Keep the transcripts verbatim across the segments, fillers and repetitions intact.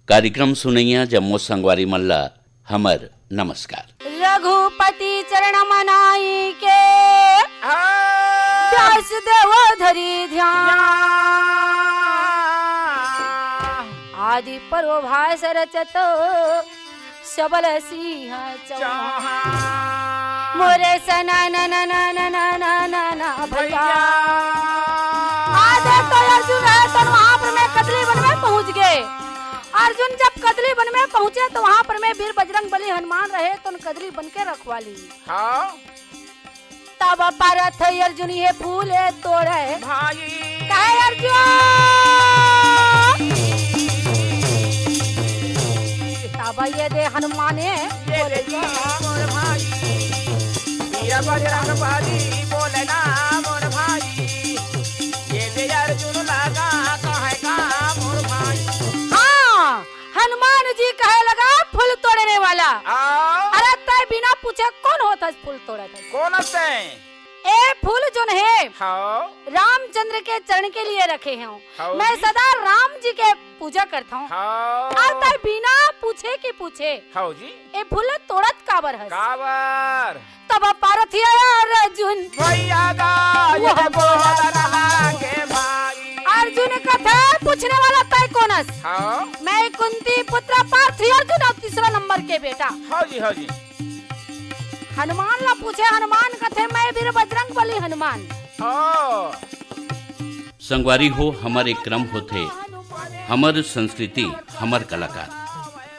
कार्यक्रम सुनइया जम्मो संगवारी मन ला हमर नमस्कार। रघुपति चरण मनाई के हाँ। व्यास देव धरी ध्यान। ध्यान। आदि पर्व भास रचत सबल सिंह चौहान। चौहान। मोरे सना ना ना ना ना ना ना ना ना भैया। भैया। आदि तो अर्जुन है तन वहां पर मैं कदली वन में पहुंच गए। अर्जुन जब कदली वन में पहुंचे तो वहां पर में वीर बजरंग बली हनुमान रहे, तो उन कदली वन के रखवाली। हाँ। तब पारथ अर्जुन ये फूल तोड़े। भाई। कहे अर्जुन। तब ये दे हनुमाने। ये दे मोर भाई। वीर बजरंग बली बोले ना मोर भाई। ये दे अर्जुन लगा कहे का मोर भाई। हाँ, हनुमान जी कहे लगा फूल तोड़ने वाला। आओ। अरे तय बिना पूछे कौन होत हस फूल तोड़त हस? कौन हस तय? ए फूल जोन हे, हाँ। रामचंद्र के चरण के लिए रखे हूँ। हाँ मैं जी। सदा राम जी के पूजा करता हूँ। हाँ। और तय बिना पूछे के पूछे हाँ जी। ए फूल तोड़त काबर हस? काबर? तब पारथी अर्जुन। भैया गा, ये वह बोल बोल रहा रहा के भाई। अर्जुन कथे पूछने वाला तय कौन हस? हाँ। मैं कुंती पुत्र पारथी अर्जुन और तीसरा नंबर के बेटा। हाँ जी, हाँ जी। हनुमान ला पूछे, हनुमान कथे मैं वीर बजरंग बली हनुमान। हाँ। संगवारी हो, हमर एक क्रम होथे, हमर संस्कृति, हमर कलाकार।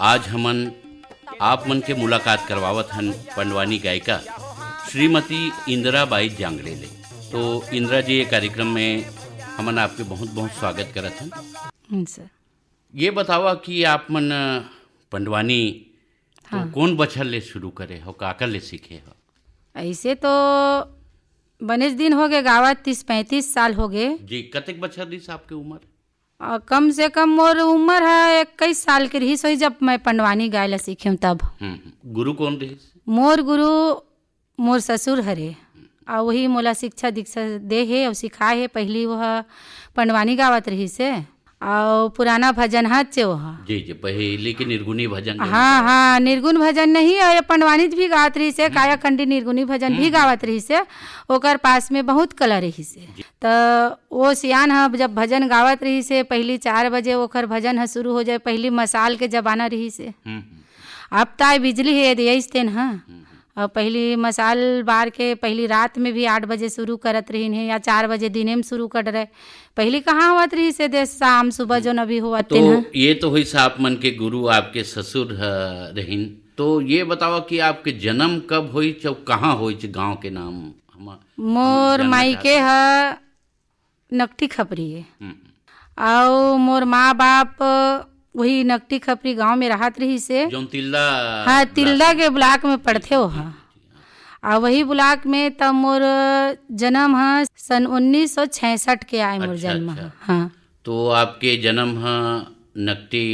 आज हमन आप मन के मुलाकात करवावत हन पंडवानी गायिका श्रीमती इंदिरा बाई जांगड़े ले। तो इंदिरा जी, ये कार्यक्रम में हमन आपके बहुत बहुत स्वागत करत हन। हम्म, सर। ये बतावा कि आप मन पंडवानी तो हाँ। कौन बछर ले शुरू करे हो, काकर ले सीखे हो? ऐसे तो बनेच दिन हो गए गावत, तीस पैंतीस साल हो गए। जी, कतेक बछर दिस आपके उम्र? आ, कम से कम मोर उम्र है इक्कीस साल के रहिस होही जब मैं पंडवानी गाय ला सीखे हूँ तब। हम्म, हम्म। गुरु कौन रहिस? मोर गुरु मोर ससुर हरे, अउ वही मोला शिक्षा दीक्षा दे हे अउ सिखाए हे। पहिली वो ह पंडवानी गावत रहिस हे अउ पुराना भजन ह चे वो ह। जी, जी, पहिली के निर्गुणी भजन जो हाँ, होता है। हाँ, निर्गुण भजन नहीं, अउ ये पंडवानी भी गावत रहिस हे, हम्म। कायाखंडी निर्गुणी भजन भी हम्म। गावत रहिस हे। ओकर पास में बहुत कला रहिस हे। जी। त वो सियान ह जब भजन गावत रहिस हे, पहिली चार बजे ओकर भजन ह शुरू हो जाए, पहिली मसाल के जमाना रहिस हे। हम्म, हम्म। अब ताय बिजली हे, यदि अइस तेन ह। हम्म, हम्म। अउ पहिली मसाल बार के पहिली रात में भी आठ बजे शुरू करत रहिन हे या चार बजे दिने में शुरू कर रहे। पहिली कहाँ होवत रहिस हे दे शाम सुबह हम्म। जोन अभी होवत तो तेन ह। ये तो होइस आप मन के गुरु आपके ससुर ह रहिन। तो ये बतावा कि आपके जन्म कब होइस अउ कहाँ होइस, गाँव के नाम हम, हम मोर जानना मायके चाहते हैं। ह नकटी खपरी हे। हम्म। अउ मोर माँ बाप वही नकटी खपरी गांव में रहत रहिस हे। जौन तिल्दा हाँ, ब्लॉक तिल्दा में। के ब्लॉक में पड़थे जी, वो जी, ह। जी, जी, हाँ। अउ वही ब्लॉक में तब मोर जन्म ह सन उन्नीस सौ छियासठ के आए मोर अच्छा, जन्म ह। अच्छा। हाँ। तो आपके जन्म ह नकटी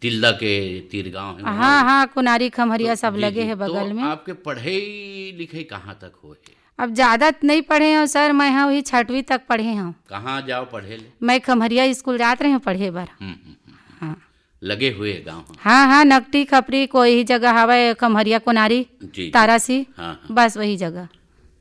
तिल्दा के तीर गांव हे हाँ, वहाँ? हाँ, कुनारी खमहरिया तो सब जी, लगे जी, हे तो बगल में। आपके पढ़ाई लिखाई कहाँ तक होए हे? अब ज्यादा त नहीं पढ़े हंव सर, मैं ह वही छठवीं तक पढ़े हंव। कहाँ जाव पढ़े ले? मैं खम्हरिया स्कूल जात रहे हंव पढ़े बर। हम्म, हम्म, हम्म। हाँ। लगे हुए गाँव ह। हाँ, हाँ, नकटी खपरी कोई ही जगह हवय, खम्हरिया कोनारी, जी, जी। तारासी, हाँ, हाँ। बस वही जगह।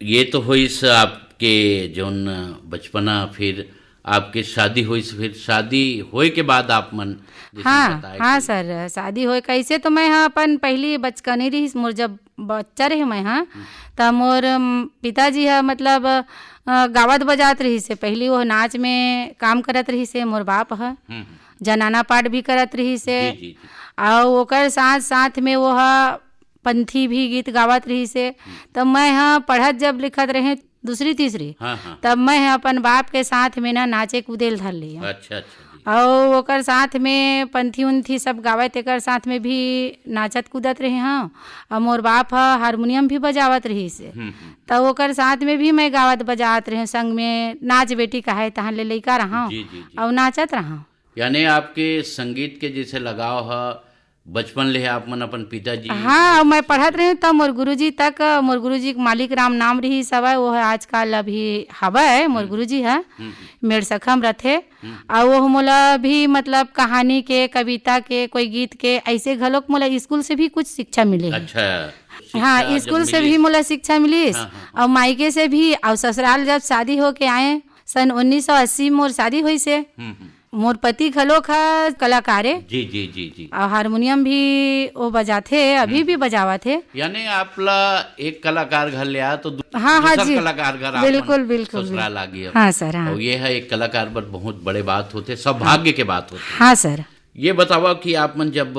ये तो होइस आपके जौन बचपना, फिर आपके शादी होइस, फिर शादी होए के बाद आप मन जैसे हाँ, बताए हाँ कि सर, शादी होए कैसे तो मैं ह अपन पहली बचकनी रहिस मोर जब बच्चा रहे मैं ह, हम्म। त मोर, म, पिताजी ह मतलब, अ, गावत बजात रहिस हे। पहिली वो नाच में काम करत रहिस हे मोर बाप ह। हम्म, हम्म। जनाना पाठ भी करत रहिस हे। जी, जी, जी। अउ ओकर साथ, साथ में वो ह पंथी भी गीत गावत रहिस हे। हम्म। त मैं ह पढ़त जब लिखत रहे दूसरी, तीसरी, हाँ, हाँ। तब मैं ह अपन बाप के साथ में ना नाचे कूदे ल धर लिया। अच्छा, अच्छा, जी। अउ ओकर साथ में पंथी उंथी सब गावय, तेकर साथ में भी नाचत कूदत रहे हंव। अउ मोर बाप ह हारमोनियम भी बजावत रहिस हे। हम्म, हम्म। त ओकर साथ में भी मैं गावत बजावत रहे हंव, संग में नाच बेटी कहाय, तहां ले लइका रहंव जी, जी, जी। अउ नाचत रहंव। यानी आपके संगीत के जैसे लगाव ह बचपन ले आप मन अपन पिताजी हाँ, अउ मैं पढ़त रहेंव त मोर गुरुजी तक, मोर गुरुजी के मालिक राम नाम रिहिस हवय, वो ह आजकल अभी हवय मोर हम्म। गुरुजी ह, हम्म, हम्म। मेड़सखा म रथे। हम्म। अउ वो मोला भी मतलब कहानी के, कविता के, कोई गीत के, ऐसे घलोक मोला स्कूल से भी कुछ शिक्षा मिले हे। अच्छा, शिक्षा हाँ, जब स्कूल से मिलिस। भी मोला शिक्षा मिलिस, हाँ, हाँ, हाँ। अउ मायके से भी, अउ ससुराल जब शादी होके आए, सन उन्नीस सौ अस्सी मोर शादी होइस हे। हम्म, हम्म। मोर पति घलोक ह कलाकार ए। जी, जी, जी, जी। अउ हारमोनियम भी वो बजाथे, अभी हम्म। भी बजावत हे। यानी आप ला एक कलाकार घर ले आ तो दू-, हाँ, हाँ, दूसर जी। कलाकार घर आप बिल्कुल, मन बिल्कुल, ससुराल बिल्कुल। आ गए। हाँ, सर, हाँ। अउ ये ह एक कलाकार बर बहुत बड़े बात होथे, सौभाग्य के बात होथे। हाँ, सर। ये बतावा कि आप मन जब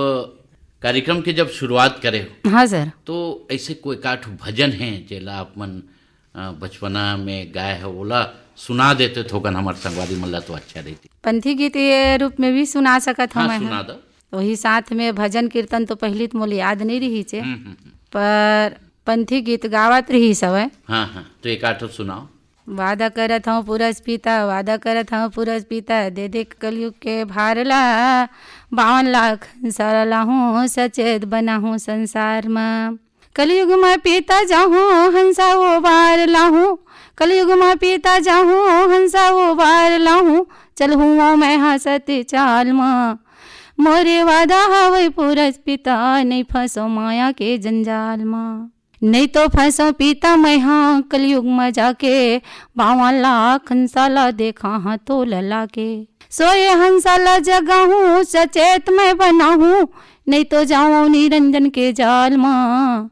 कार्यक्रम के जब शुरुआत करे हो, हाँ, सर। तो ऐसे कोई एकाठ भजन हे जेला आप मन अ, बचपना में गाए हो, ओला सुना देते थोकन हमर संगवारी मन ला तो अच्छा रहितिस। पंथी गीत के रूप में भी सुना सकत हंव हाँ, मैं ह। सुना दो। वही साथ में भजन कीर्तन तो पहिली त मोला याद नइ रिहिस हे, हम्म, हम्म, हम्म। पर पंथी गीत गावत रिहिस हवय। हाँ, हाँ, तो एकाठो सुनाव। वादा करत हंव पुरस पिता, वादा करत हंव पुरस पिता, दे दे कलयुग के भार ला, बावन लाख हंसा लाहूं, सचेत बनाहूं संसार म। कलयुग म पिता जाहूं, हंसा उबार लाहूं। कलयुग म पिता जाहूं, हंसा उबार लाहूं। चलहूं मैं हा सत चाल म। मोरे वादा हवय पुरस पिता, नइ फंसो माया के जंजाल म। नइ तो फंसो पिता मैं हा कलयुग म जाके, बावन लाख हंसा ला देखाहां तोला लाके। सोए हंसा ला जगाहूं, सचेत मैं बनाहूं, नइ तो जावं निरंजन के जाल म।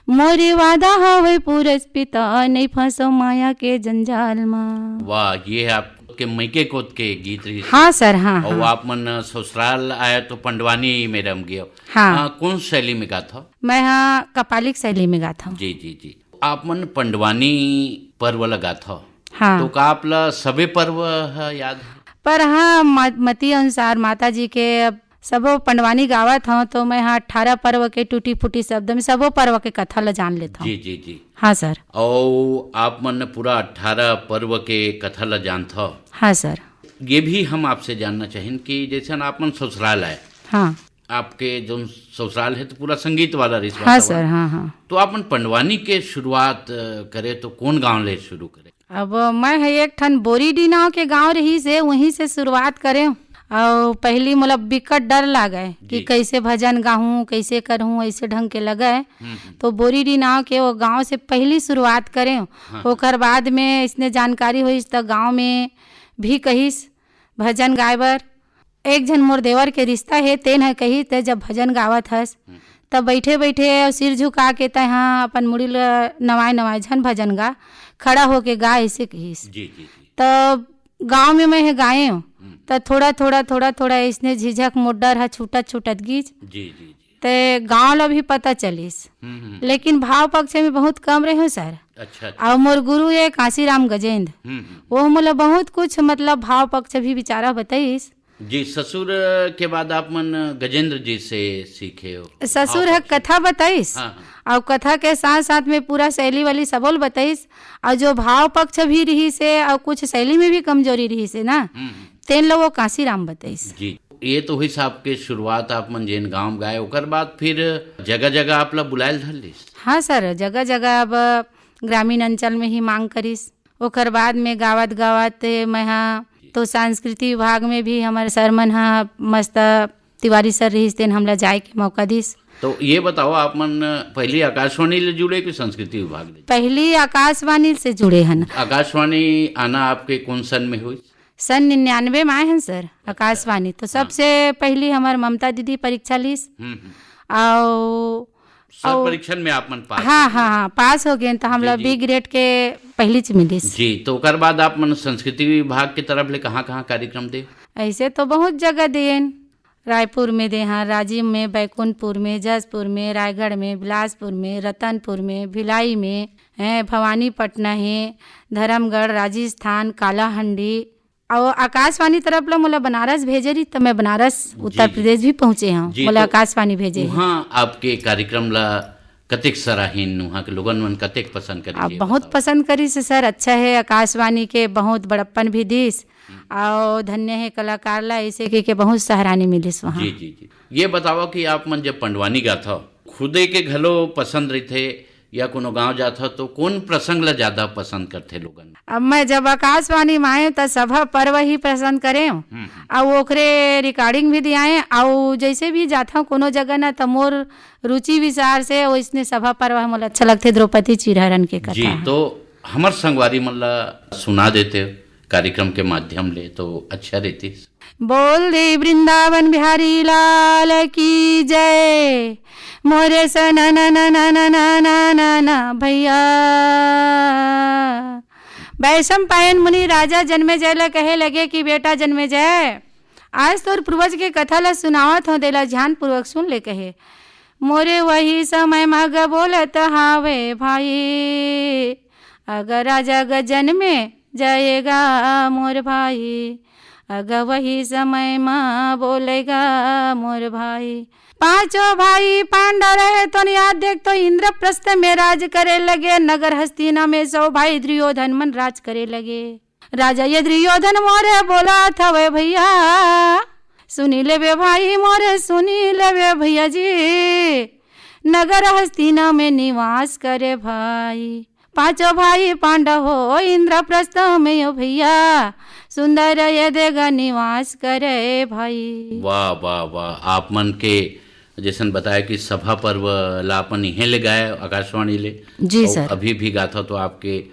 मोरे वादा हवय पुरस पिता, नइ फंसो माया के जंजाल म। वाह, ये आपके मइके कोत के गीत रहिस। हाँ सर, हाँ, अउ हाँ। आप मन ससुराल आए तो पंडवानी में रम गए हो। हाँ। हाँ, कौन शैली में गात हो? मैं हा कपालिक शैली में गात हंव। जी, जी, जी। आप मन पंडवानी पर्व ल गात हो। हाँ। तो का आप ला सबे पर्व ह याद हे? पर हाँ, म-, मति अनुसार माता जी के अब सबो पंडवानी गावत हंव, तो मैं हा अठारह पर्व के टूटी फूटी शब्द में सबो पर्व के कथा ल जान लेत हंव। जी, जी, जी। हाँ सर। अउ आप मन पूरा अठारह पर्व के कथा ल जानत हो। हाँ सर। ये भी हम आपसे जानना चाहिन कि जैसे आप मन ससुराल आए, हाँ। आपके जोन ससुराल हे तो पूरा संगीत वाला रहिस हाँ वातावरण। सर, हाँ, हाँ। तो आप मन पंडवानी के शुरुआत, अ, करे तो कौन गांव ले शुरू करे? अब मैं ह एक ठन बोरीडीह नाव के गांव रहिस हे, वहीं से शुरुआत करेंव। अउ पहिली मोला बिकट डर लागय कि जी। कैसे भजन गाहूं, कैसे करहूं, ऐसे ढंग के लगय। हम्म, हम्म। तो बोरीडीह नाव के वो गांव से पहिली शुरुआत करेंव। हाँ। ओकर बाद में इसने जानकारी होइस त गांव में भी कहिस भजन गाय बर। एक झन मोर देवर के रिश्ता हे, तेन ह कहिस, "ते जब भजन गावत हस, हम्म। तब बैठे-बैठे अउ सिर झुका के तैं ह अपन मुड़ी ल नवाए-नवाए झन भजन गा, खड़ा होके गा," ऐसे कहिस। जी, जी, जी। तब गांव में मैं ह गाएंव, हम्म। त थोड़ा-थोड़ा, थोड़ा-थोड़ा अइसने झिझक मोर डर ह छूटत-छूटत गिस। जी, जी, जी। ते गांव ल भी पता चलिस। हम्म, हम्म। लेकिन भाव पक्ष में बहुत कम रहेंव सर। अच्छा, अच्छा। अउ मोर गुरु ए कांसीराम गजेंद्र। हम्म, हम्म। वो मोला बहुत कुछ मतलब भाव पक्ष भी बिचारा बताइस। जी, ससुर के बाद आप मन गजेंद्र जी से सीखे हो ससुर ह भाव पक्ष। कथा बताइस, हाँ, हाँ। अउ कथा के साथ-साथ में पूरा शैली वाली सबो ल बताइस, अउ जो भाव पक्ष भी रहिस हे, अउ कुछ शैली में भी कमजोरी रहिस हे ना, हम्म, हम्म। तेन ल वो कांसीराम बताइस। जी, ये तो होइस आपके शुरुआत, आप मन जेन गांव गाए, ओकर बाद फिर जगह-जगह आप ला बुलाए ल धर लिस? हाँ सर, जगह-जगह अब ग्रामीण अंचल में ही मांग करिस। ओकर बाद में गावत-गावत मैं हा तो सांस्कृतिक विभाग में भी हमर सर मन हा मस्त तिवारी सर रहिस, तेन हमला जाए के मौका दिस। तो ये बताओ, आप मन पहली आकाशवाणी ले जुड़े कि संस्कृति विभाग ले? पहली आकाशवाणी से जुड़े हन। आकाशवाणी आना आपके कौन सन में हुई? सन निन्यानवे में आए हन सर, आकाशवाणी। तो हाँ। सबसे पहली हमर ममता दीदी परीक्षा लिस। हम्म, हम्म। अउ, सर अउ परीक्षण में आप मन पास हाँ, हो गए। हाँ, हाँ, पास हो गए, तो हमला जी, जी। B grade के पहली च मिलिस। जी, तो ओकर बाद आप मन संस्कृति विभाग के तरफ ले कहाँ-कहाँ कार्यक्रम दे? ऐसे तो बहुत जगह देन, रायपुर में दे हन, राजिम में, बैकुंठपुर में, जशपुर में, रायगढ़ में, बिलासपुर में, रतनपुर में, भिलाई में, हैं, भवानीपटना हे, धर्मगढ़, राजस्थान, कालाहंडी, अउ आकाशवाणी तरफ ले मोला बनारस भेजे रहिस, त मैं बनारस, जी, उत्तर जी। प्रदेश भी पहुंचे हंव। जी, मोला तो आकाशवाणी भेजे हे। उहाँ आपके कार्यक्रम ला कतेक सराहिन, उहाँ के लोगन मन कतेक पसंद करिस, अब ये बहुत बताओ। पसंद करिस हे सर, अच्छा हे, आकाशवाणी के बहुत बड़प्पन भी दिस, हम्म। अउ धन्य हे कलाकार ला, ऐसे के, के बहुत सराहना मिलिस वहाँ। जी, जी, जी। ये बतावा कि आप मन जब पंडवानी गाथव, खुदे के घलो पसंद रहिथे या कोनो गांव जाथव, तो कोन प्रसंग ला ज्यादा पसंद करथे लोगन? अब मैं जब आकाशवाणी में आए, त सभा पर्व ही पसंद करे, हम्म, हम्म। अउ ओकरे recording भी दियाए, अउ जैसे भी जाथव कोनो जगह ना, त मोर रुचि विचार से वैसने सभा पर्व मोला अच्छा लगथे, द्रौपदी चिरहरण के कथा जी, ह। तो हमर संगवारी मन ला सुना देते कार्यक्रम के माध्यम ले, तो अच्छा रहतिस। बोल दे वृंदावन बिहारी लाल की जय। मोरे स न न न न न न न न न भैया। वैशंपायन मुनि राजा जनमेजय ल कहे लगे कि बेटा जनमेजय, आज तोर पूर्वज के कथा ल सुनावत हों, तेला ध्यानपूर्वक सुन ले कहे। मोरे वही समय म ग बोलत हावे भाई, अगर राजा ग जनमे जाएगा मोर भाई, अग वही समय म बोलेगा मोर भाई। पांचों भाई पांडव रहे तो याद देख तो इंद्रप्रस्थ में राज करे लगे, नगर हस्तिना में सौ भाई दुर्योधन मन राज करे लगे। राजा ये दुर्योधन मोरे बोला थवे भैया, सुनी लेवे भाई मोरे, सुनी लेवे भैया जी, नगर हस्तिना में निवास करे भाई। पांचों भाई पांडव हो इंद्रप्रस्थ में यो भैया, सुंदर ये देगा निवास करे भाई। वाह, वाह, वाह। आप मन के जैसन बताया कि सभा पर्व ला अपन इहें ले गाए आकाशवाणी ले। जी और सर। अभी भी गाथा तो आपके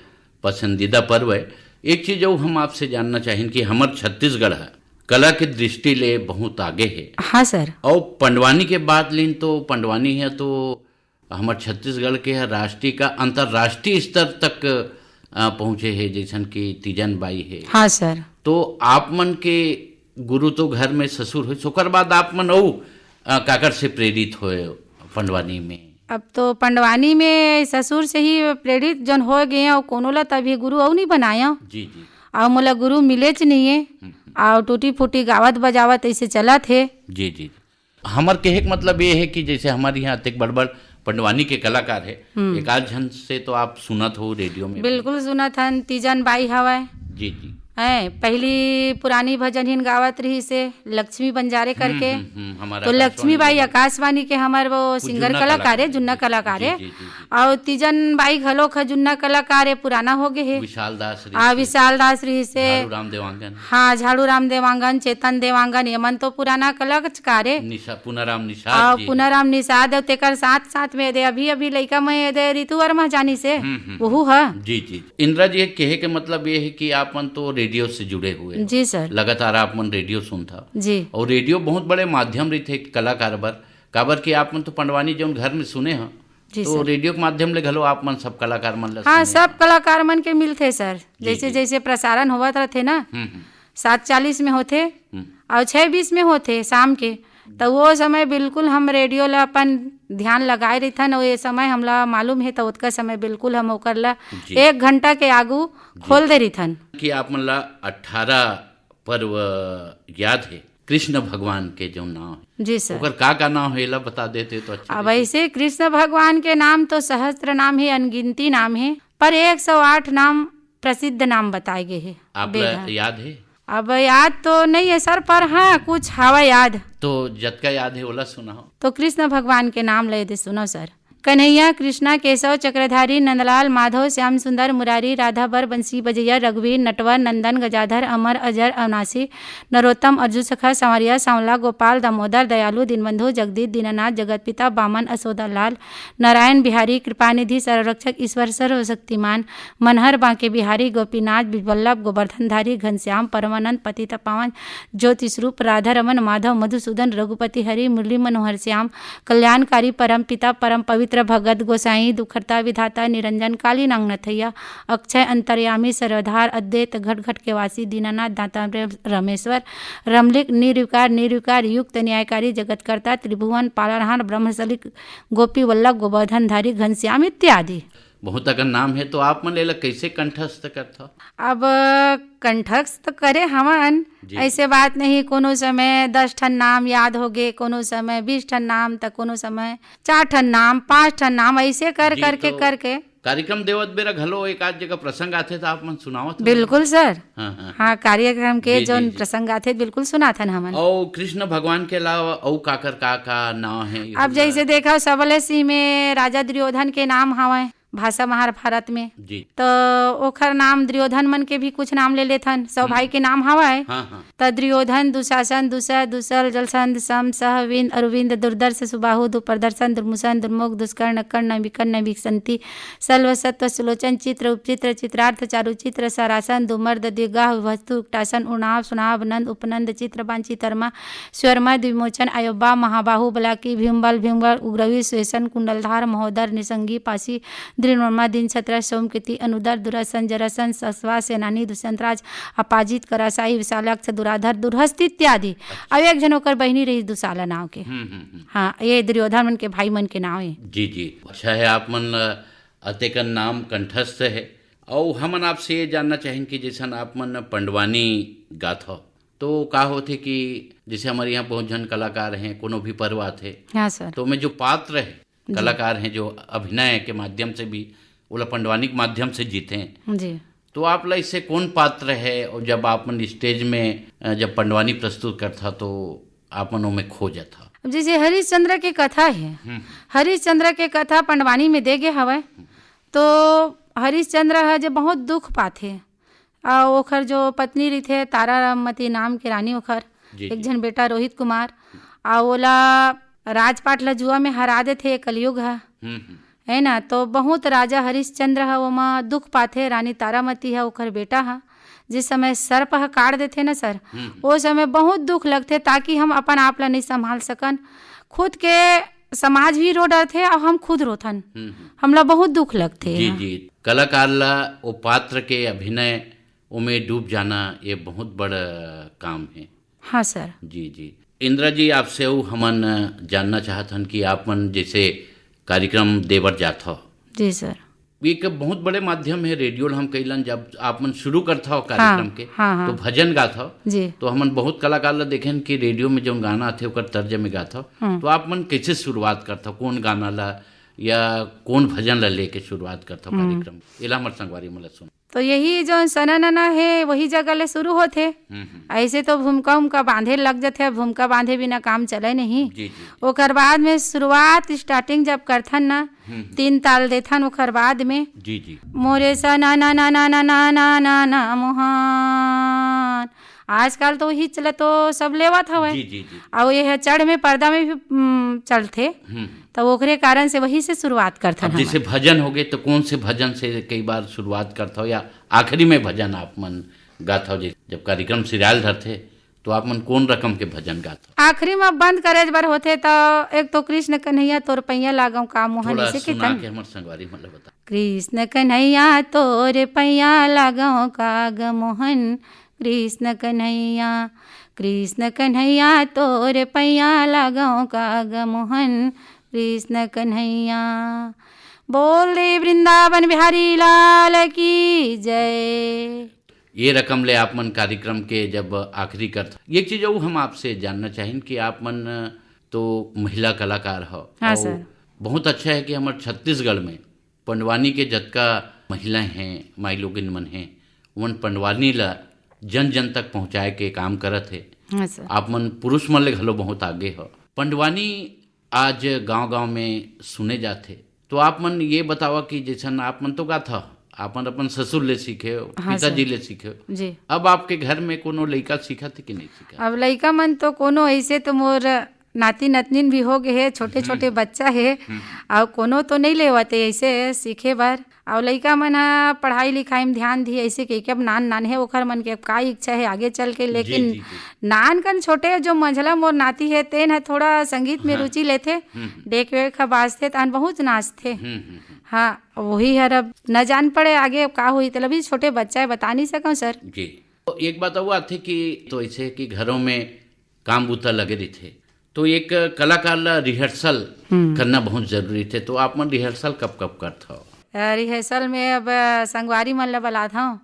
पसंदीदा पर्व है। एक चीज और हम आपसे जानना चाहेन कि हमर छत्तीसगढ़ है, कला के दृष्टि ले बहुत आगे है। हाँ सर। और पंडवानी के बात लेन तो पंडवानी है तो हमर छत्तीसगढ़ के ह राष्ट्रीय का अंतर्राष्ट्रीय स्तर तक, अ, पहुँचे हे, जैसन कि तीजन बाई हे। हाँ सर। तो आप मन के गुरु तो घर में ससुर होइस, ओकर बाद आप मन अउ, अ, काकर से प्रेरित होए पंडवानी में? अब तो पंडवानी में ससुर से ही प्रेरित जन हो गए, अउ कोनो ला तभी गुरु अउ नहीं बनाया। जी, जी। अउ मोला गुरु मिलेच नहीं है। हम्म, हम्म। अउ टूटी फूटी गावत बजावत ऐसे चलत हे। जी, जी। हमर कहे के मतलब ये है कि जैसे हमारे यहाँ अतेक बड़-बड़ पंडवानी के कलाकार है, हम्म। एक आध झन से तो आप सुनत हो रेडियो में भी। बिल्कुल सुनत हन, तीजन बाई हवय। जी, जी। हैं, पहली पुरानी भजन हिन गावत रहिस हे, लक्ष्मी बंजारे हम्म, करके। हम्म, हम्म, हमारा तो आकाशवाणी लक्ष्मी बाई के आकाशवाणी के हमर वो वो सिंगर जुन्ना कलाकार कलाकार है, है। जुन्ना जी, कलाकार जी, है। जी, जी, जी। अउ तीजन बाई घलोक ह जुन्ना कलाकार है, पुराना हो गए है। विशाल दास रहिस आ, हे। विशाल दास रहिस हे। झाड़ू राम देवांगन। हाँ, झाड़ू राम देवांगन, चेतन देवांगन, ये मन तो पुराना कलाकार है। निशा-, पुनाराम निषाद आ, जी। पुनाराम निषाद, अउ तेकर साथ, साथ में दे अभी, अभी लइका में दे रितु वर्मा जानिस हे। हम्म, हम्म, वहू हम्म। ह। जी, जी। इंदिरा जी, कहे के मतलब ये है कि आप मन तो रेडियो से जुड़े हुए हो। जी सर। लगातार आप मन रेडियो सुनथा। जी। और रेडियो बहुत बड़े माध्यम रहिथे कलाकार बर, काबर कि आप मन तो पंडवानी जौन घर में सुने ह, जी तो सर। रेडियो के माध्यम ले घलो आप मन सब कलाकार मन ला हाँ, सुने सब ह। कलाकार मन के मिलथे सर। जी, जैसे, जी। जैसे प्रसारण होवत रथे ना, हम्म, हम्म। सात चालीस में होथे हम्म। अउ छः बीस में होथे शाम के, त वो समय बिल्कुल हम रेडियो ला अपन ध्यान लगाए रहिथन, अउ ये समय हमला मालूम हे, त ओतका समय बिल्कुल हम ओकर ला जी। एक घंटा के आगू जी। खोल दे रहिथन। कि आप मन ला अठारह पर्व याद हे, कृष्ण भगवान के जो नाम हे, जी सर। ओकर का का नाम हे, एला बता देते तो अच्छा अब रहिते। ऐसे कृष्ण भगवान के नाम तो सहस्त्र नाम हे, अनगिनती नाम हे, पर एक सौ आठ नाम प्रसिद्ध नाम बताए गे हे। आप ला वेद ह। याद हे? अब याद तो नहीं है सर, पर हाँ, कुछ हवा याद। तो जतका याद हे, ओला सुनाओ। तो कृष्ण भगवान के नाम ले दे, सुनो सर। कन्हैया, कृष्णा, केशव, चक्रधारी, नंदलाल, माधव, श्याम सुंदर, मुरारी, राधा बर, बंसी बजैया, रघुवीर, नटवर, नंदन, गजाधर, अमर, अजर, अविनाशी, नरोत्तम, अर्जुन सखा, सांवरिया, सांवला, गोपाल, दामोदर, दयालु, दीनबंधु, जगदीश, दीनानाथ, जगतपिता, बामन, असोदा लाल, नारायण बिहारी, कृपानिधि, सर्वरक्षक, ईश्वर, सर्वशक्तिमान, मनहर, बांके बिहारी, गोपीनाथ, वल्लभ, गोवर्धनधारी, घनश्याम, परमानंद, पतित पावन, ज्योतिष रूप, राधा रमन, माधव, मधुसूदन, रघुपति हरि, मुरली मनोहर श्याम, कल्याणकारी, परम पिता, परम पवित्र, भगत, गोसाई, दुखहर्ता, विधाता, निरंजन, काली नांग नथैया, अक्षय, अंतर्यामी, सर्वधार, अद्वैत, घट घट के वासी, दीनानाथ, दाता, रमेश्वर, रमलिक, निर्विकार, निर्विकार, युक्त, न्यायकारी, जगतकर्ता, त्रिभुवन, पालनहार, ब्रह्मसलिक, गोपी वल्लभ, गोवर्धनधारी, घनश्याम इत्यादि। बहुत अकन नाम हे, तो आप मन एला कइसे कंठस्थ करथव? अब कंठस्थ तो करे हवन, जी। ऐसे बात नहीं, कोनो समय दस ठन नाम याद होगे, कोनो समय बीस ठन नाम, त कोनो समय चार ठन नाम, पांच ठन नाम, ऐसे कर जी, करके तो करके। कार्यक्रम देवत बेरा घलो एक आध जगह प्रसंग आथे, त आप मन सुनावत हो? बिल्कुल सर। हाँ, हाँ। हाँ, कार्यक्रम के जी, जी, जौन जी। प्रसंग आथे, बिल्कुल सुनाथन हमन। अउ कृष्ण भगवान के अलावा अउ काकर का का नाम हे? अब जैसे देखा, सबले सिंह में राजा दुर्योधन के नाम हवय भाषा महाभारत में। जी। तो ओखर नाम दुर्योधन मन के भी कुछ नाम ले लेथन, सौ हम्म। भाई के नाम हवय। हाँ, हाँ। त दुर्योधन, दुशासन, दुसह, दुसल, जलसंध, सम, सह, विंद, अरविंद, दुर्दर्श, सुबाहु, दुप्रदर्शन, दुर्मुशन, दुर्मुख, दुष्कर्ण, कर्ण, विकर्ण, विकसंती, सल्व, सत्व, सुलोचन, चित्र, उपचित्र, चित्रार्थ, चारुचित्र, सरासन, दुमर्द, द्विगाह, वस्तु, उक्टासन, उणाव, सुनाव, नंद, उपनंद, चित्रबान, चितरमा, स्वरमा, द्विमोचन, अयोबा, महाबाहु, बलाकी, भीमबल, भीमबल, उग्रवी, सुएसन, कुंडलधार, महोदर, निसंगी, पासी, दृढ़वर्मा, दिन छत्र, सोमकीर्ति, अनुदर, दुरासन, जरासन, ससवा, सेनानी, दुष्यंतराज, अपाजित, करासाई, विशालाक्ष, दुराधर, दुरहस्त इत्यादि। अच्छा। अउ एक झन ओकर बहिनी रही दुशाला नाव के। हम्म, हम्म, हम्म। हाँ, ये दुर्योधन मन के भाई मन के नाव हे। जी, जी। अच्छा हे, आप मन ला अतेकन नाम कंठस्थ हे। अउ हमन आपसे ये जानना चाहिन कि जैसन आप मन पंडवानी गात हो, तो का होथे कि जैसे हमर यहाँ बहुत झन कलाकार हैं, कोनो भी पर्व आथे, हाँ सर। तो ओमे जो पात्र है, जी। कलाकार हैं, जो अभिनय के माध्यम से भी, ओला पंडवानी के माध्यम से जीते हैं, जी। तो आप ला इससे कौन पात्र है, और जब आप मन स्टेज में, अ, जब पंडवानी प्रस्तुत करथा, तो आप मन ओमे खो जाथा? अब जैसे हरिश्चंद्र के कथा है, हम्म। हरिश्चंद्र के कथा पंडवानी में दे गे हवय, तो हरिश्चंद्र ह जे बहुत दुख पाथे, अउ ओखर जो पत्नी रहिथे तारामती नाम के रानी, ओखर जी, एक जी। झन बेटा रोहित कुमार, अउ ओला राजपाट ल जुआ में हरा देथे कलयुग ह, हम्म, हम्म। है ना? तो बहुत राजा हरिश्चंद्र ह ओमा दुख पाथे, रानी तारामती ह ओखर बेटा ह, जिस समय सर्प ह काट देथे ना सर, हम्म। ओ समय बहुत दुख लगथे, ताकि हम अपन आप ला नहीं संभाल सकन, खुद के समाज भी रो डरथे अउ हम खुद रोथन, हम्म, हम्म। हमला बहुत दुख लगथे जी, यहाँ। जी। कलाकार ला ओ पात्र के अभिनय ओमे डूब जाना, ये बहुत बड़ काम है। हाँ सर। जी, जी। इंदिरा जी, आपसे अउ हमन जानना चाहत हन कि आप मन जैसे कार्यक्रम देवर जात हो, जी सर। एक बहुत बड़े माध्यम है रेडियो ल, हम कहिलन, जब आप मन शुरू करत हो कार्यक्रम हाँ, के, हाँ, हाँ। तो भजन गात हो। जी। तो हमन बहुत कलाकार ला देखेन कि रेडियो में जौन गाना आथे, ओकर तर्ज में गात हो। हम्म। तो आप मन कैसे शुरुआत करत हो, कौन गाना ला या कौन भजन ला लेके शुरुआत करत हो हम्म। कार्यक्रम? एला हमर संगवारी मन ला सुन। तो यही जौन सना नना हे, वही जगह ले शुरू होथे। हम्म, हम्म। ऐसे तो भूमिका उमका बांधे लग जथे, अब भूमिका बांधे बिना काम चले नहीं। जी, जी। ओकर बाद में शुरुआत, starting जब करथन ना, हम्म, हम्म। तीन ताल देथन, ओकर बाद में जी, जी। मोरे सना नना नना नना नना मोहन, आजकल तो वही चले तो सब लेवत हवय। जी, जी, जी। अउ ये ह चढ़ में पर्दा में भी, उम, चलथे। हम्म। तो ओकरे कारण से वही से शुरुआत करथन अब जैसे हमन। भजन होगे, तो कौन से भजन से कई बार शुरुआत करत हो या आखिरी में भजन आप मन गात हो? जे-, जब कार्यक्रम सिरायल धरथे, तो आप मन कौन रकम के भजन गात हो? आखिरी में बंद करे बर होथे, तो एक तो कृष्ण कन्हैया तोर पैया लागव का मोहन, थोड़ा ऐसे सुना कीर्तन। के हमर संगवारी मन ल बता। कृष्ण कन्हैया तोर पैया लागव का ग मोहन, कृष्ण कन्हैया, कृष्ण कन्हैया तोर पैया लागव का ग मोहन, कृष्ण कन्हैया। बोल दे वृंदावन बिहारी लाल की जय। ये रकम ले आप मन कार्यक्रम के जब आखिरी करत, एक चीज अउ हम आपसे जानना चाहिन कि आप मन तो महिला कलाकार हो, हाँ अउ सर। बहुत अच्छा है कि हमर छत्तीसगढ़ में पंडवानी के जतका महिला हैं, माई लोगिन मन हैं, उमन पंडवानी ला जन जन तक पहुँचाए के काम करत हे। हाँ सर। आप मन पुरुष मन ले घलो बहुत आगे हो। पंडवानी आज गांव-गांव में सुने जाथे। तो आप मन ये बतावा कि जैसन आप मन तो गाथा, आप मन अपन ससुर ले सीखे हो, हाँ पिताजी सर। ले सीखे हो। जी। अब आपके घर में कोनो लइका सीखत हे कि नहीं सीखत? अब लइका मन तो कोनो ऐसे तो मोर नाती नतनीन भी हो गए हे, छोटे-छोटे हम्म। बच्चा हे, हम्म। अउ कोनो तो नहीं लेवत हे ऐसे सीखे बर। अउ लइका मन ह पढ़ाई लिखाई में ध्यान दिए, ऐसे कहिके अब नान नान हे, ओखर मन के अब का इच्छा हे आगे चल के, जी, लेकिन जी, जी। नान कन छोटे जो मंझला मोर नाती हे, तेन ह थोड़ा संगीत में हाँ। रुचि लेथे, हम्म, हम्म। डेक वेक ह बाजथे, तहन बहुत नाचथे। हम्म, हम्म, हम्म। हाँ, वही हर अब न जान पड़े आगे अब का होही, तेला भी छोटे बच्चा हे, बता नहीं सकंव सर। जी, तो एक बात अउ आथे कि तो ऐसे कि घरों में काम बूता लगे रहिथे, तो एक कलाकार ला rehearsal हम्म। करना बहुत जरूरी थे। तो आप मन rehearsal कब कब करत हो? अ, rehearsal में अब, अ, संगवारी मन ल बलात हंव,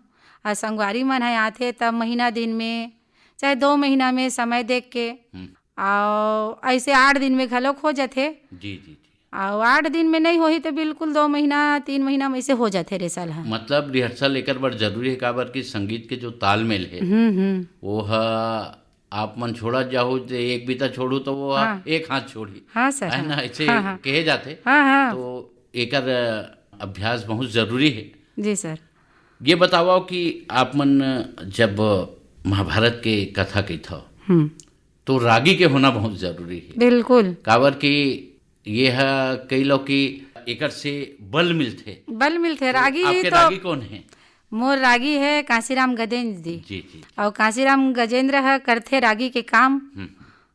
अउ संगवारी मन ह आथे तब महीना दिन में, चाहे दो महीना में समय देख के, हम्म। अउ ऐसे आठ दिन में घलोक हो जाथे। जी, जी, जी। अउ आठ दिन में नहीं होही तो बिल्कुल दो महीना, तीन महीना में ऐसे हो जाथे rehearsal ह। मतलब rehearsal एकर बर जरूरी है, काबर कि संगीत के जो तालमेल है, हम्म, हम्म। वो ह आप मन छोड़त जाहू, ते एक बीता छोड़ू तो वो ह हाँ। एक हाथ छोड़ही। हाँ सर, है हाँ। ना, ऐसे हाँ, हाँ। कहे जाथे। हाँ, हाँ। तो एकर अभ्यास बहुत जरूरी है। जी सर। ये बताओ कि आप मन जब महाभारत के कथा कहिथव, हम्म। तो रागी के होना बहुत जरूरी है। बिल्कुल। काबर कि ये ह कही लो कि एकर से बल मिलथे। बल मिलथे। तो रागी आपके तो रागी कौन है? मोर रागी है कांसीराम गजेंद्र जी। जी, जी। अउ कांसीराम गजेंद्र ह करथे रागी के काम। हम्म।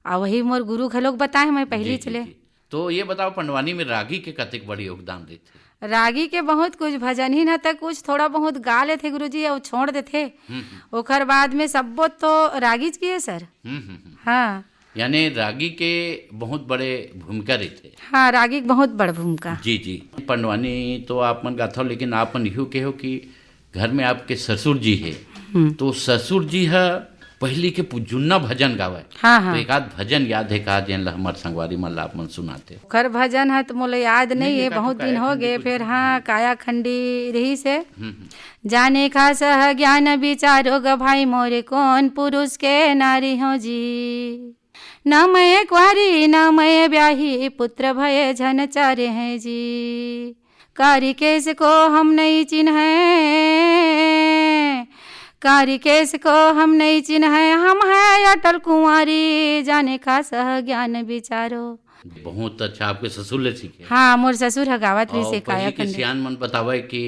अउ वही मोर गुरु घलोक बताए, मैं पहली जी, जी, चले। जी। तो ये बताओ, पंडवानी में रागी के कतेक बड़ी योगदान देथे? रागी के बहुत कुछ, भजनहीन ह तक कुछ थोड़ा बहुत गा लेथे गुरुजी, अउ छोड़ देथे। हम्म, हम्म। ओकर बाद में सब्बो तो रागीच की है सर। हम्म, हम्म, हम्म। हाँ। यानी रागी के बहुत बड़े भूमिका रहिथे। हाँ, रागी के बहुत बड़ भूमिका। जी, जी। पंडवानी तो आप मन गाथव, लेकिन आप मन इहू कहो कि घर में आपके ससुर जी हे, हम्म। तो ससुर जी ह पहिली के पु-, जुन्ना भजन गावय। हाँ, हाँ। तो एक आध भजन याद है का, जेन ला हमर संगवारी मन ला आप मन सुनाते? ओकर भजन ह तो मोला याद नहीं नहीं, है, एक आध बहुत दिन हो गए। फिर हाँ, काया खंडी रहिस हे। हम्म, हम्म। जाने खासह ज्ञान बिचारो ग भाई मोरे, कोन पुरुष के नारी हो जी। न मैं कुंवारी न मैं ब्याही, पुत्र भय झन चारे हैं जी। कारी केस को हम नहीं चिन्है, कारी केस को हम नहीं चिन्है, हम है अटल कुंवारी, जाने खासह ज्ञान बिचारो। बहुत अच्छा, आपके ससुर ले सीखे। हाँ, मोर ससुर ह गावत रहिस हे काया खंडी। सियान मन बतावय कि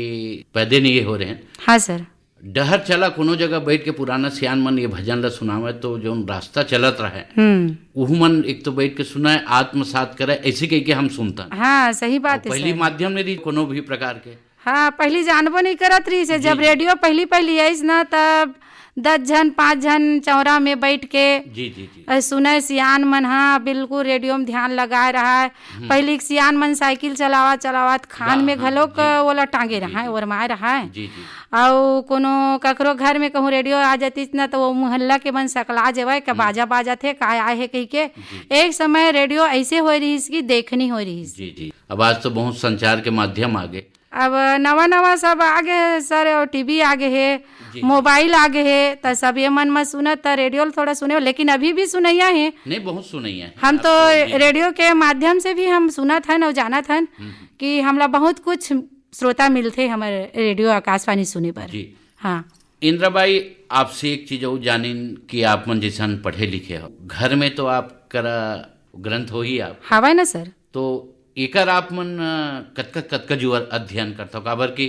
पैदे नहीं हो रहे हैं। हाँ सर। डहर चला कोनो जगह बैठ के पुराना सियान मन ये भजन ला सुनावय, तो जौन रास्ता चलत रहय, हम्म। उहू मन एक तो बैठ के सुनय, आत्मसात करय, ऐसे कह के हम सुनतन। हाँ, सही बात है पहली सर। माध्यम नहीं रही कोनो भी प्रकार के। हाँ, पहली जानबो नहीं करत रहिस हे। जब रेडियो पहली पहली आइस ना, तब दस झन, पाँच झन चौरा में बैठ के जी, जी, जी। अ, सुनय सियान मन ह, बिल्कुल रेडियो में ध्यान लगाए रहय। हम्म। पहिली के सियान मन साइकिल चलावत, चलावत खान में घलोक ओला टांगे रहय, ओरमाए रहय। जी, जी। अउ कोनो ककरो घर में कहूँ रेडियो आ जातिस न, त वो मोहल्ला के मन सकला जेवय, का बाजा बाजत हे, का आए हे कहिके। जी। एक समय रेडियो ऐसे होय रहिस कि देखनी होय रहिस। जी, जी। अब आज तो बहुत संचार के माध्यम आ गए। अब नवा नवा सब आगे हे सर, अउ टीवी आगे हे, जी। मोबाइल आगे हे, त सब ये मन म सुनत त रेडियो ल थोड़ा सुने, लेकिन अभी भी सुनैया हे। नहीं, बहुत सुनैया हे। हम तो रेडियो के माध्यम से भी हम सुनत हन अउ जानत हन कि हमला बहुत कुछ श्रोता मिलथे हमर रेडियो आकाशवाणी सुने बर। जी। हाँ। इंदिरा बाई, आपसे एक चीज अउ जानिन कि आप मन जैसन पढ़े लिखे हो, घर में तो आप करा ग्रंथ होही आप। हवय ना सर। तो एकर आप मन, अ, कतका, कतका जुवर अध्ययन करथव? काबर कि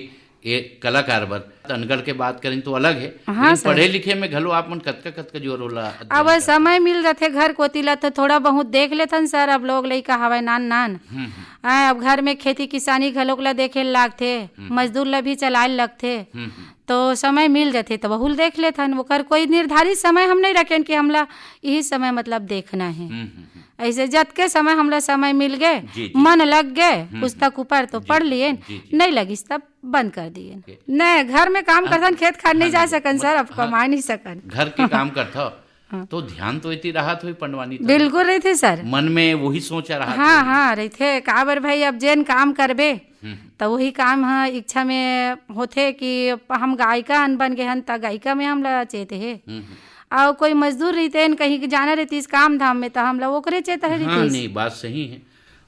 ए कलाकार बर अनगढ़ के बात करें तो अलग हे, हाँ लेकिन सर। पढ़े लिखे में घलो आप मन कतका, कतका जुवर ओला अध्ययन अब करथव? समय मिल जाथे घर कोती ला तो थोड़ा बहुत देख लेथन सर। अब लोग लइका हवय नान नान। हम्म, हम्म। हाँ, अब घर में खेती किसानी घलोक ला देखे ल लागथे, हम्म। मजदूर ला भी चलाए ल लगथे। हम्म, हम्म। तो समय मिल जाथे तो वहू ल देख लेथन। ओकर कोई निर्धारित समय हम नहीं रखेन कि हमला यही समय मतलब देखना है। हम्म, हम्म, हम्म। ऐसे जतके समय हमला समय मिल गए, जी, जी। मन लग गए हम्म, पुस्तक ऊपर तो जी, पढ़ लिए, जी, जी। नहीं लगिस तब बंद कर दिए। ओके। नहीं, घर में काम करथन, खेत खार नहीं जा सकन सर, अब कमा नहीं सकन। घर के काम करथव, हाँ। तो ध्यान तो इति राहत होही पंडवानी तो। बिल्कुल रहिथे सर। मन में वही सोच राहत हाँ, होही। हाँ, रहिथे। काबर भाई, अब जेन काम करबे, हम्म। त वही काम ह इच्छा में होथे कि हम गायिका अन बन गे हन, त गायिका में हमला चेत हे। हम्म, हम्म। अउ कोई मजदूर रहितेन, कहीं के जाना रहितिस काम धाम में, त हमला ओकरे चेत हे हाँ, रहितिस। नहीं, बात सही है।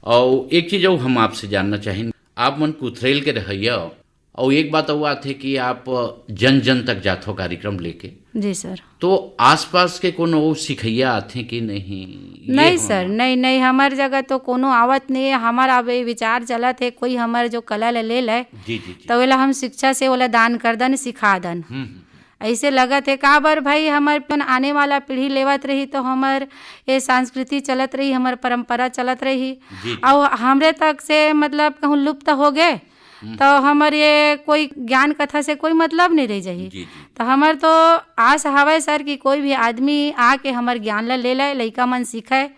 अउ एक चीज अउ हम आपसे जानना चाहेन, आप मन कुथरेल के रहइया हो, अउ एक बात अउ आथे कि आप जन जन तक जाथो कार्यक्रम लेके। जी सर। तो आसपास के कोनो अउ सिखइया आथे कि नहीं? ये नहीं होना। सर, नहीं, नहीं, हमर जगह तो कोनो आवत नहीं है। हमर अब ये विचार चलत है, कोई हमर जो कला ल ले ले, जी, जी, जी। तो ओला हम शिक्षा से ओला दान कर दन, सिखा दन। हम्म, हम्म। ऐसे लगत है, काबर भाई, हमर पन आने वाला पीढ़ी लेवत रही तो हमर ये संस्कृति चलत रही, हमर परंपरा चलत रही। जी, जी। अउ हमरे तक से मतलब कहूँ लुप्त हो गए, हम्म। तो हमर ये कोई ज्ञान कथा से कोई मतलब नहीं रह जाही। जी, जी। तो हमर तो आस हवय सर कि कोई भी आदमी आके हमर ज्ञान ला ले ले, लइका मन सीखे,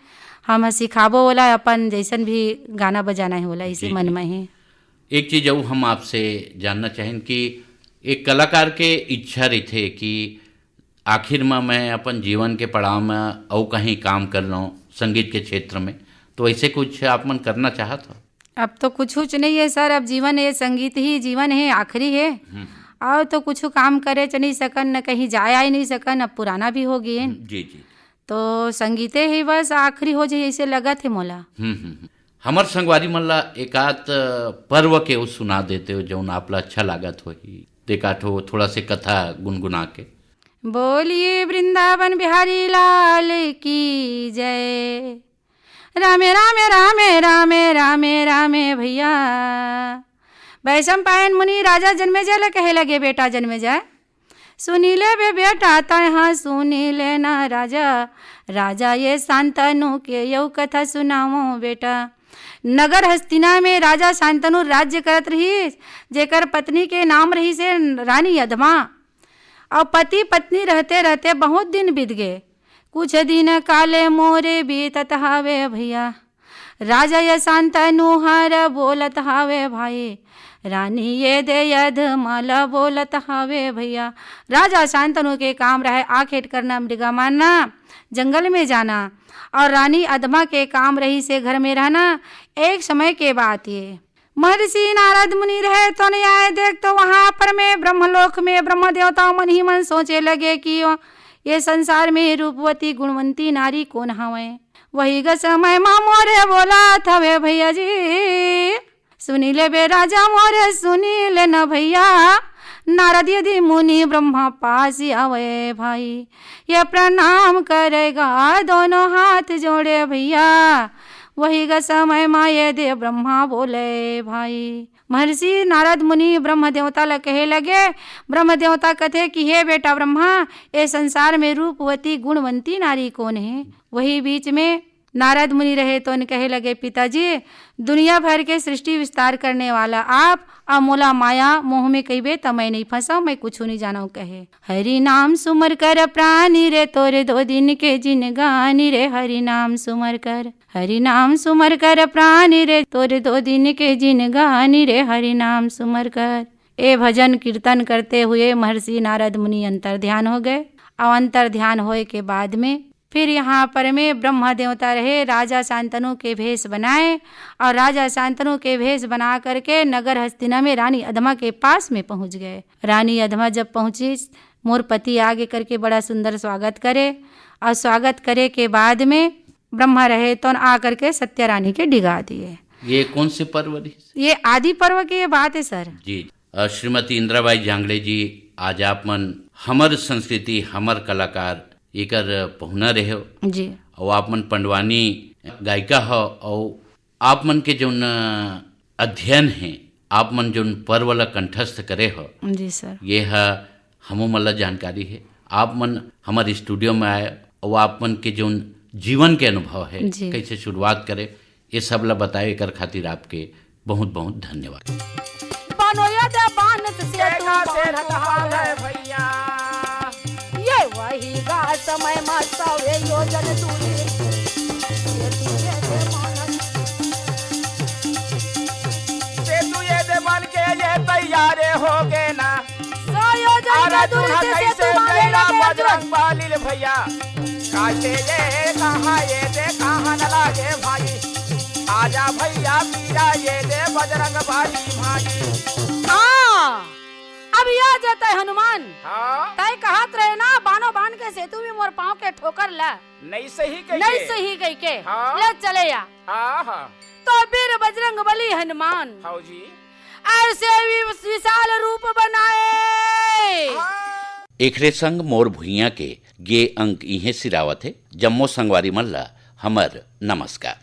हम सिखाबो ओला, अपन जैसन भी गाना बजाना है ओला, इसी जी, मन जी। में ही। एक चीज अउ हम आपसे जानना चाहेन कि एक कलाकार के इच्छा रहिथे कि आखिर म मैं अपन जीवन के पड़ाव म अउ कहीं काम कर लूं संगीत के क्षेत्र में, तो ऐसे कुछ आप मन करना चाहत हो? अब तो कुछ उच नहीं है सर, अब जीवन ये संगीत ही जीवन है, आखिरी है। हम्म। और तो कुछ काम करे च नहीं सकन, न कहीं जाए आई नहीं सकन, अब पुराना भी हो गए। हम्म, जी, जी। तो संगीते ही बस आखिरी हो जाए, ऐसे लगत है मोला। हम्म, हम्म, हम्म। हमर संगवारी मन ला एकात पर्व के वो सुना देते हो, जौन आप ला अच्छा लागत होही। एकाठो थोड़ा से कथा गुनगुना के। बोलिए वृंदावन बिहारी लाल की जय। रामे, रामे, रामे, रामे, रामे, रामे भैया। वैशंपायन मुनि राजा जनमेजय ल कहे लगे, बेटा जनमेजय, सुनी ले बे बेटा, तैं हा सुनी ले ना राजा। राजा ये शांतनु के यौ कथा सुनावो बेटा। नगर हस्तिना में राजा शांतनु राज्य करत रहिस, जेकर पत्नी के नाम रहिस हे रानी अधमा। अउ पति पत्नी रहते रहते बहुत दिन बीत गए। कुछ दिन काले मोरे बीतत हावे भैया। राजा ये शांतनु हर बोलत हावे भाई, रानी ये दे अधमा ल बोलत हावे भैया। राजा शांतनु के काम रहे आखेट करना, मृगा मारना, जंगल में जाना, और रानी अधमा के काम रहिस हे घर में रहना। एक समय के बात ये, महर्षि नारद मुनि रहे तो नहीं आए देख, तो वहां पर में ब्रह्मलोक में ब्रह्म देवता मन ही मन सोचे लगे कि ये संसार में रूपवती गुणवंती नारी कौन हवय। वही ग समय मा मोरे बोलत हवे भैया जी, सुनी ले बे राजा मोरे, सुनी ले न भैया। नारद यदि मुनि ब्रह्मा पास आवे भाई, ये प्रणाम करेगा दोनों हाथ जोड़े भैया। वही ग समय मा ये दे ब्रह्मा बोले भाई। महर्षि नारद मुनि ब्रह्म देवता ल कहे लगे, ब्रह्म देवता कथे कि हे बेटा ब्रह्मा, ए संसार में रूपवती गुणवंती नारी कौन है? वही बीच में नारद मुनि रहे तो कहे लगे, पिताजी, दुनिया भर के सृष्टि विस्तार करने वाला आप, अब मोला माया मोह में कहिबे त मैं नहीं फंसव, मैं कुछ नहीं जानव कहे। हरि नाम सुमर कर प्राणी रे, तोरे दो दिन के जिनगानी रे, हरि नाम सुमर कर। हरि नाम सुमर कर प्राणी रे, तोरे दो दिन के जिनगानी रे, हरि नाम सुमर कर। ए भजन कीर्तन करते हुए महर्षि नारद मुनि अंतर ध्यान हो गए। और अंतर ध्यान होए के बाद में फिर यहाँ पर में ब्रह्मा देवता रहे, राजा शांतनु के भेष बनाए और राजा शांतनु के भेष बना करके नगर हस्तिना में रानी अधमा के पास में पहुँच गए। रानी अधमा जब पहुँची, मोर पति आगे करके बड़ा सुंदर स्वागत करे और स्वागत करे के बाद में ब्रह्मा रहे तो आ करके सत्या रानी के डिगा दिए। ये कौन से पर्व रहिस? ये आदि पर्व की ये बात है सर। जी। अ, श्रीमती इंदिराबाई जांगड़े जी, आज आप मन हमर संस्कृति, हमर कलाकार, एकर पहुना रहे हो। जी। और आप मन पंडवानी गायिका हो, और आप मन के जौन अध्ययन है, आप मन जौन पर्व ला कंठस्थ करे हो, जी सर। ये ह हमो मन ला जानकारी है। आप मन हमर स्टूडियो में आए और आप मन के जौन जीवन के अनुभव है, जी। कैसे शुरुआत करे, ये सब ला बताए, एकर खातिर आपके बहुत बहुत धन्यवाद। बनोया दे बांध से तू केगा से बांध तू बांध है भैया। ये वही गा समय मा सवे योजन दूरी। ये तू ये दे बांध। सेतु ये दे बन के ये तैयार हो गए ना। सौ योजन अरे के दूरी दूल्हा से कैसे सेतु बांधे बेला लगे बजरंग अर्जुन। बाली ले भैया। काटे ये कहाँ ये दे कहाँ न लागे भाई। आजा भैया पीरा ये दे बजरंग बाली भाई। हाँ, अब ये जतय हनुमान। हाँ। तय कहत रहे ना, बानो बान के सेतु भी मोर पाँव के ठोकर ला। नहीं सही कही नहीं के। सही कही के। हाँ। ले चले या। हाँ, हाँ। तो बीर बजरंग बली हनुमान। हाँ जी। ऐसे वि-, विशाल रूप बनाए। हाँ। एकरे संग मोर भुइयां के गे अंक इहें सिरावत हे। जम्मो संगवारी मन ला हमर नमस्कार।